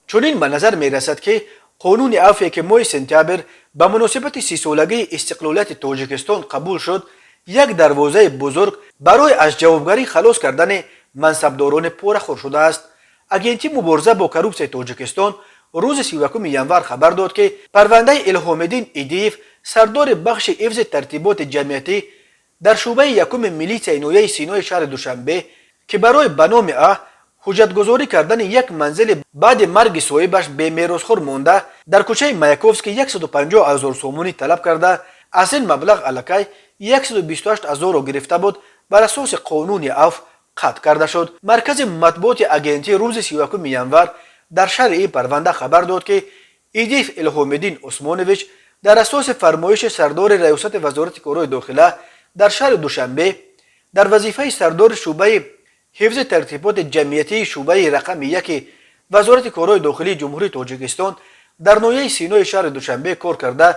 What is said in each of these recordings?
Чунин ба назар мерасад, ки қонуни афве, ки моҳи сентябр ба муносибати 30-солагии истиқлолияти Тоҷикистон қабул шуд, як дарвозаи бузург барои аз ҷавобгарӣ халос кардани мансабдорони порахӯр шудааст. Агентии мубориза бо коррупсияи Тоҷикистон рӯзи 31 январ хабар дод, ки парвандаи Илҳомиддин Идиев, сардори бахши ҳифзи тартиботи ҷамъиятӣ дар шӯъбаи якуми милитсияи ноҳияи Синои шаҳри Душанбе, ки барои ба номи А ҳуҷҷатгузорӣ кардани як манзили баъди марги соҳибаш бемеросхӯр монда дар кӯчаи Маяковский 150 ҳазор сомонӣ талаб карда, аз ин маблағ аллакай 128 ҳазорро гирифта буд, бар асоси қонуни афв қатъ карда шуд. Маркази матбуоти агентӣ рӯзи 31 январ дар шарҳи ин парванда хабар дод, ки Идиев Илҳомиддин Усмонович дар асоси фармоиши сардори Раёсати Вазорати корҳои дохила дар шаҳри Душанбе дар вазифаи сардори шӯъбаи ҳифзи тартиботи ҷамъиятии шӯъбаи рақами яки Вазорати корҳои дохилии Ҷумҳурии Тоҷикистон дар ноҳияи Синои шаҳри Душанбе кор карда,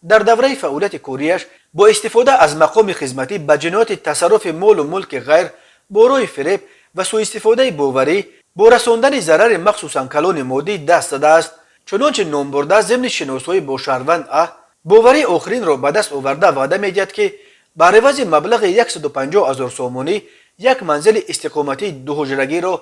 дар давраи фаъолияти кориаш бо истифода аз мақоми хизматӣ ба ҷинояти тасарруфи молу мулки ғайр бо роҳи фиреб ва сӯистифодаи боварӣ бо расондани зарари махсусан калони моддӣ даст задааст. Чунончи номбурда зимни шиносоӣ бо шаҳрванд А боварии охиринро ба даст оварда, ваъда медиҳад, ки бар ивази маблағи 150 ҳазор сомонӣ як манзили истиқоматии дуҳуҷрагиро,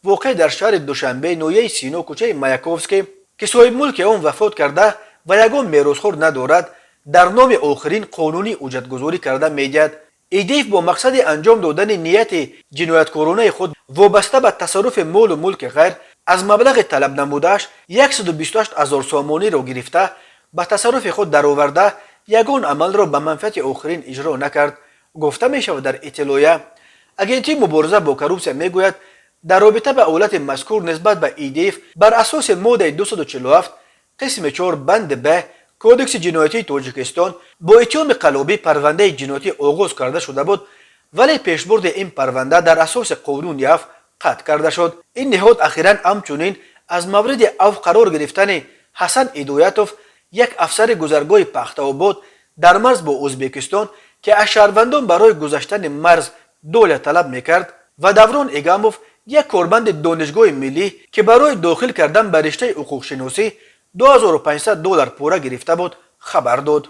воқеъ дар шаҳри Душанбе, ноҳияи Сино, кӯчаи Маяковский, ки соҳибмулки он вафот карда ва ягон меросхӯр надорад, дар номи охирин қонунӣ ҳуҷҷатгузорӣ карда медиҳад. Идиев бо мақсади анҷом додани нияти ҷинояткоронаи худ вобаста ба тасарруфи молу мулки ғайр аз маблағи талабнамудааш 128 ҳазор сомониро гирифта, ба тасарруфи худ дароварда, ягон амалро ба манфиати охирин иҷро накард, гуфта мешавад дар иттилоя. Агентии мубориза бо коррупсия мегӯяд, дар робита ба ҳолати мазкур нисбат ба Идиев бар асоси моддаи 247 қисми 4 банди б Кодекси ҷиноятии Тоҷикистон бо иттиҳоми қаллобӣ парвандаи ҷиноятӣ оғоз карда шуда буд, вале пешбурди ин парванда дар асоси қонуни афв қатъ карда шуд. Ин ниҳод ахиран ҳамчунин аз мавриди афв қарор гирифтани Ҳасан Ҳидоятов, як афсари гузаргоҳи Пахтаобод дар марз бо Ӯзбекистон, ки аз шаҳрвандон барои гузаштани марз доля талаб мекард, ва Даврон Эгамов, як корманди Донишгоҳи миллӣ, ки барои дохил кардан ба риштаи ҳуқуқшиносӣ 2500 доллар пора гирифта буд, хабар дод.